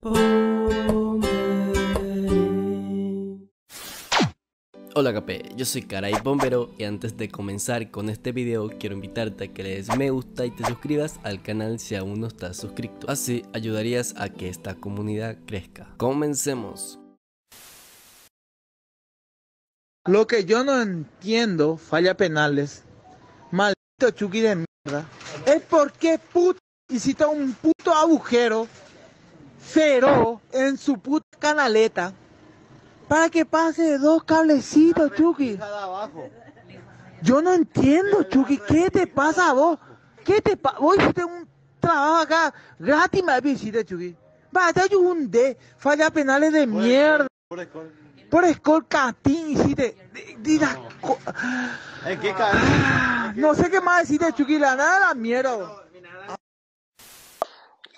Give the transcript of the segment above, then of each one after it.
Hola KP, yo soy Karai Bombero y antes de comenzar con este video quiero invitarte a que le des me gusta y te suscribas al canal si aún no estás suscrito. Así ayudarías a que esta comunidad crezca. Comencemos. Lo que yo no entiendo, falla penales, maldito Chucky de mierda, es por qué puto hiciste un puto agujero cero en su puta canaleta para que pase dos cablecitos, Chucky. Yo no entiendo, Chucky, ¿qué te pasa a vos? ¿Qué te pasa? Vos hiciste un trabajo acá gratis, me hiciste, Chucky. Va, te un D, falla penales de mierda. Por Escol Catín hiciste. No sé qué más decirte, Chucky, la nada de la mierda.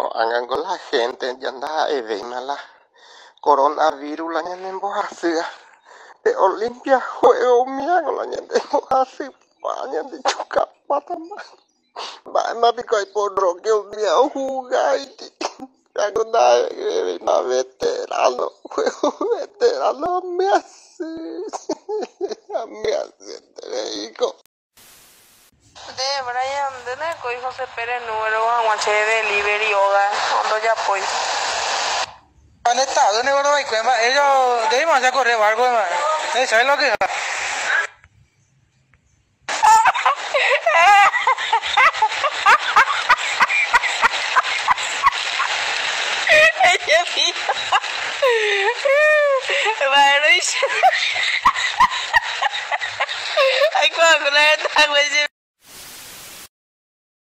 Ko'ág̃ango la gente ya ndaha'evéima la coronavirus la ñanembohasýva. Pe Olimpia juego umívango la ñanembohasypa, ñandejukapátama. Mba'éma piko aipo Roque umía ohugáiti. Katu ndaha'evéima veterano, juego veterano ambyasy, ambyasyetereíko. Nde, Brian, nde ndarekói José Pérez número hag̃ua che delivery óga ndojapói. ¿Dónde está? ¿Dónde va a ir? Ellos debemos hacer correr barco, ¿sabes lo que es?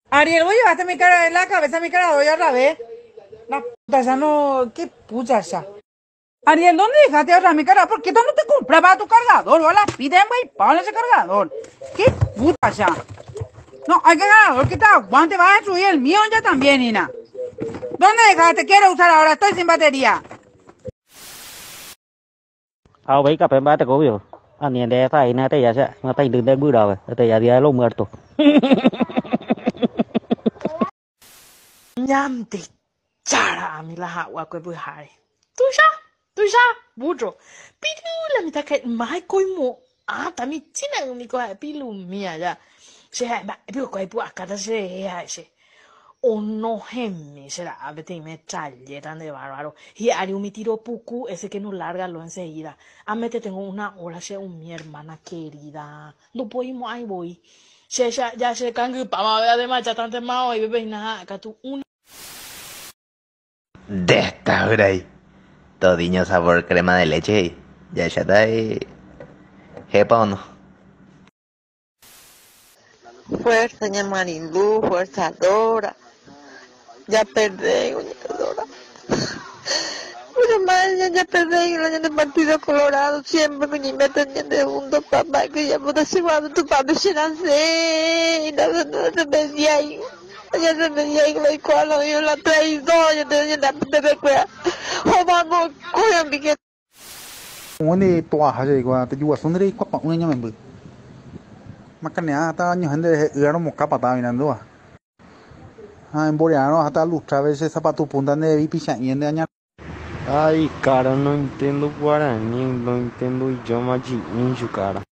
Ariel, vos llevaste mi cara en la cabeza, mi cara doy otra vez. La puta, ya no. ¿Qué puta ya? Ariel, ¿dónde dejaste otra mi cara? ¿Por qué tú no te comprabas tu cargador? O la piden, güey, pon ese cargador. ¿Qué puta ya? No, hay que cargador que te aguante, vas a destruir el mío ya también, Nina. ¿Dónde dejaste? Quiero usar ahora, estoy sin batería. Ah, ve, café, va, te cobio. Ah, ni de faena, te ya se, no te intenté cuidar, te ya día de los muertos. Ñande chara mi la agua que buhare. Tuya, tuya, burro. Pilu la mitad que mai coimo. Ah, también china mi cosa pilu mía ya. Se va, pilu que pu acá se ya ese. O no gemme será a veces me tralleran de bárbaro. Y haré un tiro pucu, ese que no larga lo enseguida. A mete tengo una hora, sea un mi hermana querida. No podemos, ahí voy. Se ya ya se cangu pa ma además ya tanto más hoy bebé nada, acá tú una De esta hora ahí. Todiño sabor crema de leche. Ya ya está ahí. ¿Jepa o no? Fuerza, ña Marilú, fuerza Dora. Ya perdí, doña Dora. Bueno, madre, ya perdí el año de Partido Colorado. Siempre me meten de mundo, papá, que ya puedo llevar tu papá, se nace. No, no, se me di ahí. Ya se me di ahí, lo cual, yo la traidora, ya te la bebé, cuida. O vamos, cuida, mi que. Onde toa haje igual, te yuga sondre cuapa un año membu. Macanea hasta años gente de mosca pata mirando. Ah, en boreano hasta lustra a veces zapato punta de bipicha y de año. Ay, cara, no entiendo guaraní, no entiendo idioma de índio, cara.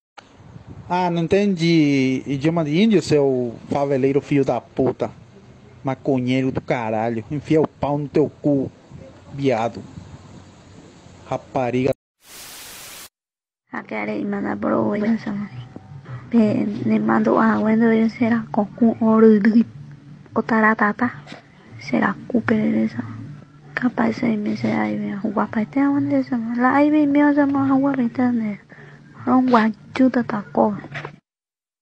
Ah, não entende idioma de índio, seu faveleiro filho da puta. Maconheiro do caralho. Enfia o pau no teu cu, viado. Rapariga. Le mando a bueno será cocu oro o taratata será cupereza. Capaz se me se ahí me guapa este aguante se la ahí me me se me guapa este de ron guachuta taco.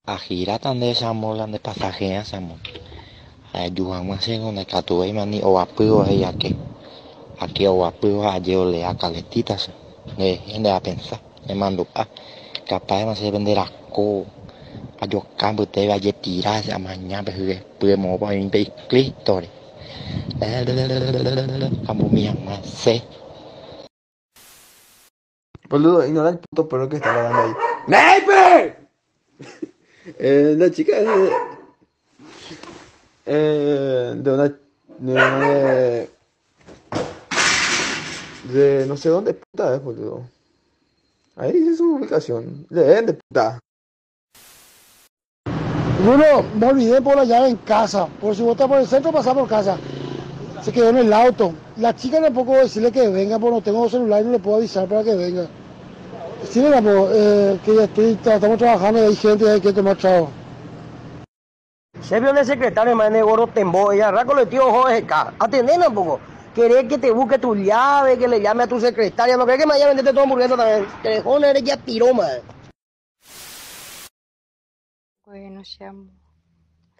Ajira tan de esa mola de pasaje esa mo. Ayuda más en una catué mani o apío ella que aquí o apío a yo le a caletitas. Le a pensar le mando a capaz de más vender a co a yo cambio te va a tirar a mañana pero podemos poner Cristo. Como mi mamá sé. Boludo, ignora el puto perro que está ladrando ahí. ¡Neipe! La chica es de una. De una. De no sé dónde puta es, boludo. Ahí dice su ubicación. Leen de puta. Bruno, me olvidé por la llave en casa. Por si vos estás por el centro, pasá por casa. Se quedó en el auto. La chica tampoco decirle que venga, porque no tengo celular y no le puedo avisar para que venga. Sí, venga, eh, que ya estoy, estamos trabajando y hay gente y hay que tomar trago. Se vio el secretario, man, gordo tembo, ella raco le tío ojo de Atendé un poco. Querés que te busque tu llave, que le llame a tu secretaria. No crees que me vaya a venderte tu hamburguesa también. Te eres ya tiró, man. Bueno, chamo.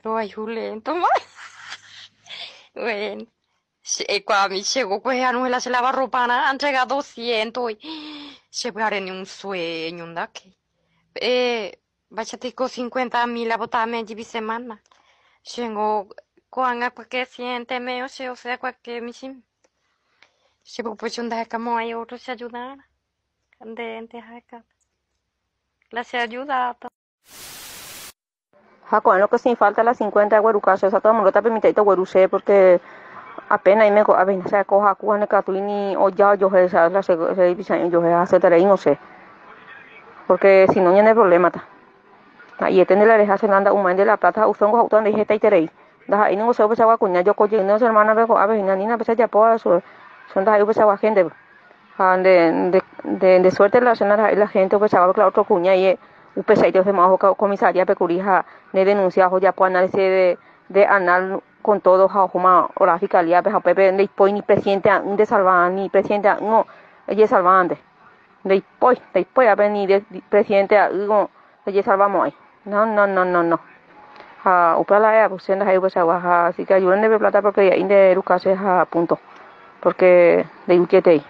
Rohayhu lento ma. Bueno. Che, chegou con la se lava ropa na entrega 200 y se ni un sueño ndake. Eh, bachatico 50 mil a botarme allí semana. Chengo ko'ág̃a cualquier siente me o sea cualquier michĩmi. Che ndahekamo hay otro se ayudar. Nde ha'ekáta. La se ayuda. Ja, con lo que sin falta las 50 de guerucaso, esa todo el mundo está permitido gueruse porque apenas me a ver, se coja cuane catuini o ya yo esa la se se yo hace no sé. Porque si no tiene problema ta. Y este de la reja se anda un man de la plata usongo auto de esta y terei. Da ahí no se pues agua cuña yo coye no hermana ve a ver nina pues ya puedo eso son da ahí pues agua gente. De de de suerte la cena la gente pues agua claro otro cuña y upe saite de más comisaría pecurija de denuncia ya puedo análisis de de anal con todo ja o la fiscalía pues pepe de ni presidente de salvar ni presidente no ella salvante de después a ni de presidente no ella salvamos ahí no no no no no ja upe la ya pues ahí pues agua así que ayuden de plata porque ahí de educarse a punto porque de uchete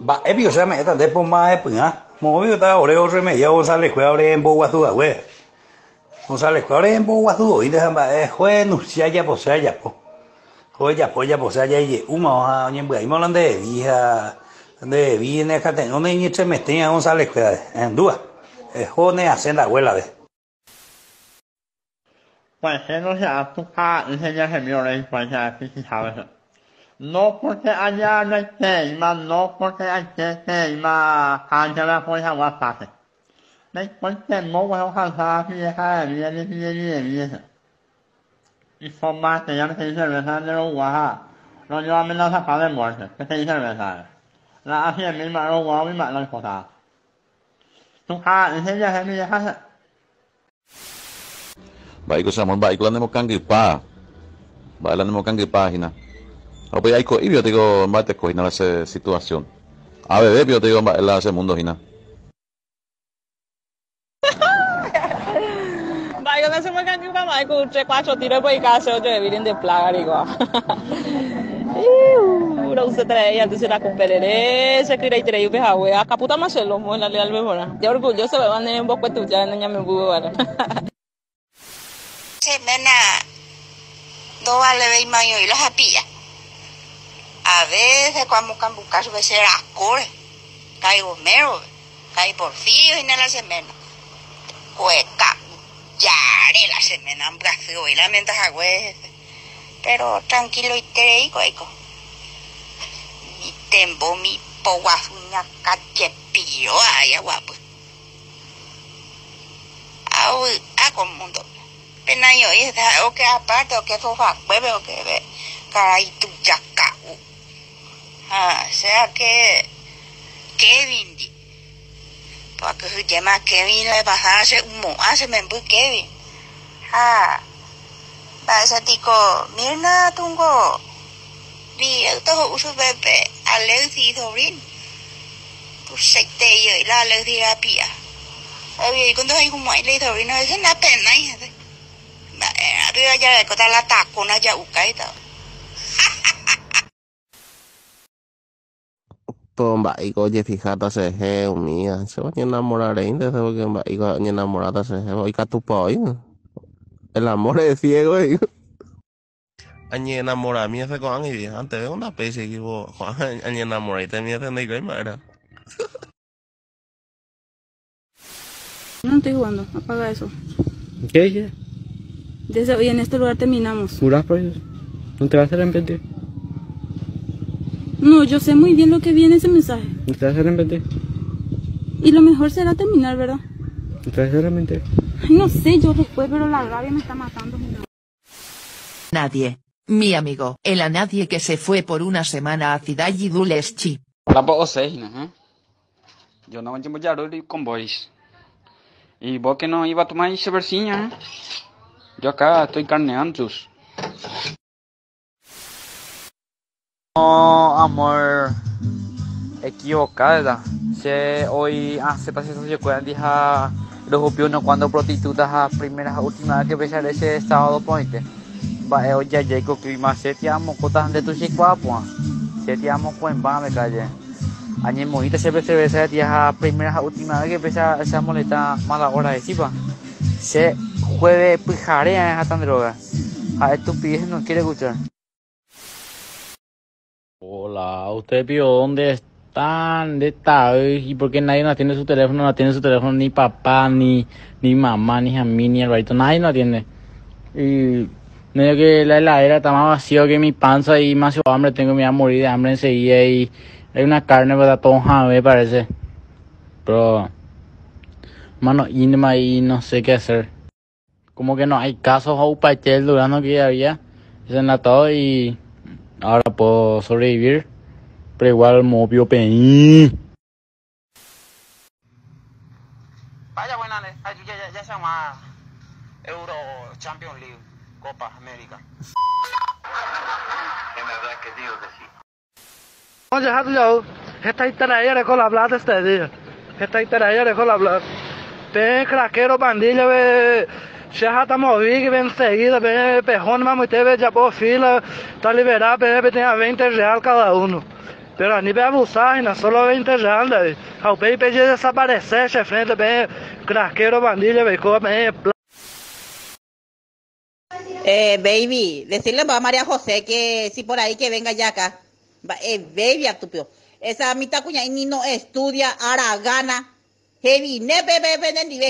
Va, epi, o sea, me está de poma de puña. Movido está oreo remedio González juega ore en Boguazú, güey. González juega ore en Boguazú, y de jamba es jue nucia ya posea ya po. Jue ya po ya posea ya y uma hoja oñe mbua imo de vija de viene acá tengo ni tre metía González juega en dúa. Es jone hacen la abuela de. Pues no se azúcar enseña a No porque allá no hay tema, no porque hay tema, allá la fuerza va fácil. Me cuente mo wa ha sa fi ha mi ni ni ni ni. Y forma que ya me se dice de lo wa no yo amenaza para de muerte, que se dice verdad. La hace misma lo wa mi ma la cosa. Tu ha enseña mi ha. Baik ko sa baik lan mo kang pa. Baik lan mo kang página. Ope aiko ibio digo mate ko hina la situación. A bebé bio digo la ese mundo hina. Baik lan se mo kang pa mai ko tre cuatro tiro por casa yo vienen de plaga digo. Iu, no se trae antes era con perere, se quiere ir y pe hawe, acá puta más lo mo la leal mejor. Ya orgulloso me van en poco tu ya no ya me bubo. Semana do vale ve mayo y la japilla. A veces cuando cambucaso ve ser acore, cae Homero, cae Porfirio y la semana. Cueca, yare la semana, Brasil y la menta jagüe. Pero tranquilo y te digo, Mi tembo, mi poguazuña, cachepillo, ay, guapo. Au, a con mundo. Pena yo, y o que aparte, o que fofa, bebe, o que ve, caray, tu yaca. Ah, sea que Kevin, porque se llama Kevin, le hace un hace me Kevin. Ah, va ese tico, mirna tungo, vi el todo uso bebé, aleuci sobrin, tu seite yo y la aleuci la pía. Ay, cuando hay como ahí le sobrino, es una pena, hija. Va, ya le corta la tacona ya uca y todo. Po mba'éiko ojefijáta cheje umíva che oñenamorareínte porque mba'éiko oñenamoráta cheje oikatupa'ói el amor es ciego digo. Añenamorami ese ko'ág̃a ivieja anteve ondapéicha equipo ko'ág̃a añenamoraitemi ese ndaikói mba'éra. No estoy jugando, apaga eso. ¿Qué dije? Desde hoy en este lugar terminamos. ¿Jurás por Dios? ¿No te vas a arrepentir? No, yo sé muy bien lo que viene ese mensaje. ¿Te vas a arrepentir? Y lo mejor será terminar, ¿verdad? ¿Te vas a arrepentir? Ay, no sé, yo después, pero la rabia me está matando. Nadie. Mi amigo, el a nadie que se fue por una semana a Cidade do Leste. Tampoco sé, ¿eh? Yo no voy a con vos. Y vos que no iba a tomar esa versiña, ¿eh? Yo acá estoy carneando. No, amor, equivocada. Se hoy hace paso se cuentan dija los no cuando prostitutas a primera última vez que pesar ese sábado pointe. Va eh oye ya clima se te amo cotas de tu chicuapo. Se te amo cuen va me calle. Añe mojita se besa tía primera última vez que pesa esa molesta mala hora de chipa. Se jueves pijarea esa tan droga. A estupidez no quiere escuchar. Hola, usted pío, ¿dónde están? ¿Dónde está? ¿Y por qué nadie no atiende su teléfono? No atiende su teléfono ni papá, ni, ni mamá, ni a mí, ni Alvarito. Nadie no atiende. Y medio que la heladera está más vacío que mi panza y más hambre tengo, me voy a morir de hambre enseguida. Y hay una carne, ¿verdad? Todo me parece. Pero, mano, ínima y no sé qué hacer. Como que no hay casos o el durazno que había. Es enlatado y ahora puedo sobrevivir. Pero igual movió peí. Vaya buena, ya, ya, ya se llama Euro Champions League, Copa América. En verdad que digo que sí. Esta la plata este día. Esta la plata. Pe craquero pandilla ve. Ya estamos vi que ven enseguida, ve pejón, mamo, y ve ya por fila, está liberado, pe, tenía 20 real cada uno. Pero ni ve abusar, no solo 20 real, de. Au pe pe desaparecer, che frente, pe craquero pandilla, ve come Baby, decirle a María José que si por ahí que venga ya acá. Baby, estúpido. Esa mitad cuña ni no estudia, aragana. Heavy, nepe, pepe, ni.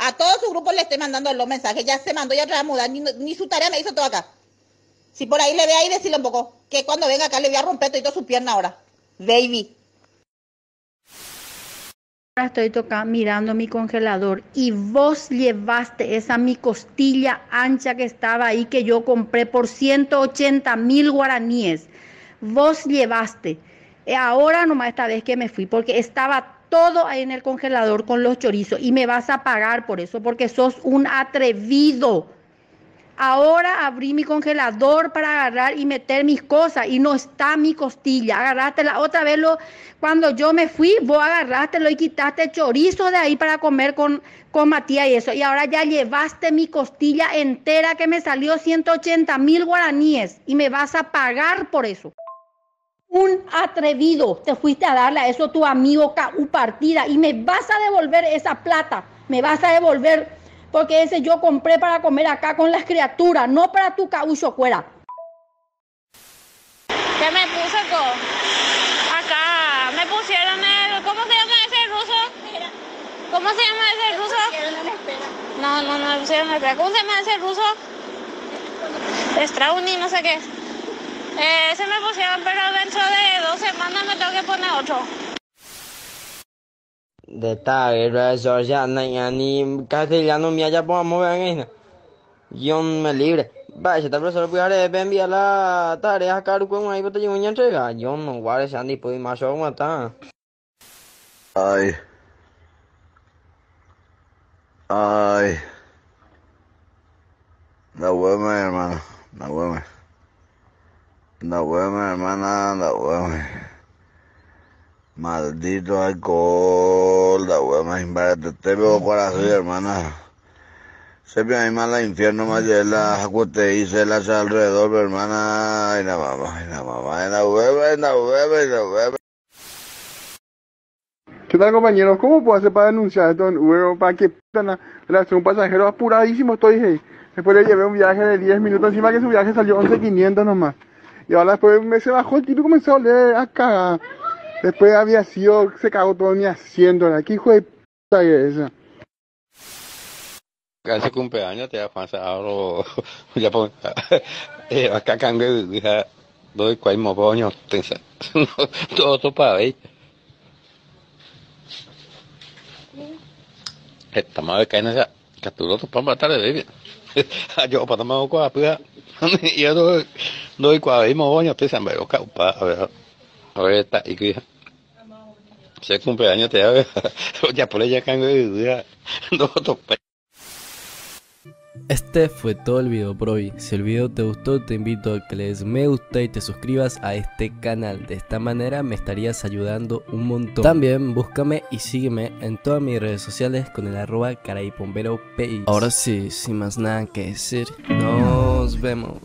A todo su grupo le estoy mandando los mensajes. Ya se mandó ya otra mudar, ni, ni su tarea me hizo todo acá. Si por ahí le ve ahí, decirle un poco que cuando venga acá le voy a romper todo su pierna ahora. Baby. Estoy tocando, mirando mi congelador y vos llevaste esa mi costilla ancha que estaba ahí que yo compré por 180.000 guaraníes. Vos llevaste. Ahora nomás esta vez que me fui porque estaba todo ahí en el congelador con los chorizos y me vas a pagar por eso porque sos un atrevido. Ahora abrí mi congelador para agarrar y meter mis cosas y no está mi costilla. Agarrástela otra vez lo, cuando yo me fui, vos agarrástelo y quitaste chorizo de ahí para comer con, con Matías y eso. Y ahora ya llevaste mi costilla entera que me salió 180.000 guaraníes y me vas a pagar por eso. Un atrevido, te fuiste a darle a eso tu amigo KU partida y me vas a devolver esa plata, me vas a devolver porque ese yo compré para comer acá con las criaturas, no para tu caullo cuera. ¿Qué me puse con? Acá me pusieron el... ¿Cómo se llama ese ruso? ¿Cómo se llama ese ruso? No, no, no me pusieron la espera. ¿Cómo se llama ese ruso? Strauni, no sé qué. Ese me pusieron, pero dentro de 2 semanas me tengo que poner otro. De esta profesor, ya ni castellano mía ya podamos ver en Yo me libre. Vaya, esta profesor puede enviar la tarea a con ahí para te una entrega. Yo no guarde Sandy puede más aguantar. Ay. Ay. La hueva, hermano. La hueva. La hueva, hermana. La hueva. Maldito alcohol, la hueva más Te veo corazón, hermana. Se me hay mala infierno más de la acuete y se las alrededor, hermana. Ay, la mamá, ay, la mamá, ay, la hueva, ay, la hueva, ay, la hueva. ¿Qué tal, compañeros? ¿Cómo puedo hacer para denunciar esto en Uber? ¿Para qué puta la un pasajero apuradísimo estoy, hey. Después le llevé un viaje de 10 minutos, encima que su viaje salió 11.500 nomás. Y ahora después me se bajó el tipo y comenzó a oler a cagar. Después había sido, se cagó todo mi asiento. ¿Qué hijo de puta que es esa? Hace cumpleaños te da ahora ya pon acá cambio hija Ndoikuaái moõpa oñotỹsa. Ndotopavéi. Hetáma ohekáina che katu rotopa mba'etareve. Ha jo'opátama okuaapy ha he'íva ndoikuaavéi moõpa oñotỹsa mba'e oka'upa ore ta'ígui. Che cumpleaños te ojapóre iñakãngue yvy ha ndotopái. Este fue todo el video por hoy. Si el video te gustó te invito a que le des me gusta y te suscribas a este canal. De esta manera me estarías ayudando un montón. También búscame y sígueme en todas mis redes sociales con el arroba Ahora sí, sin más nada que decir, nos vemos.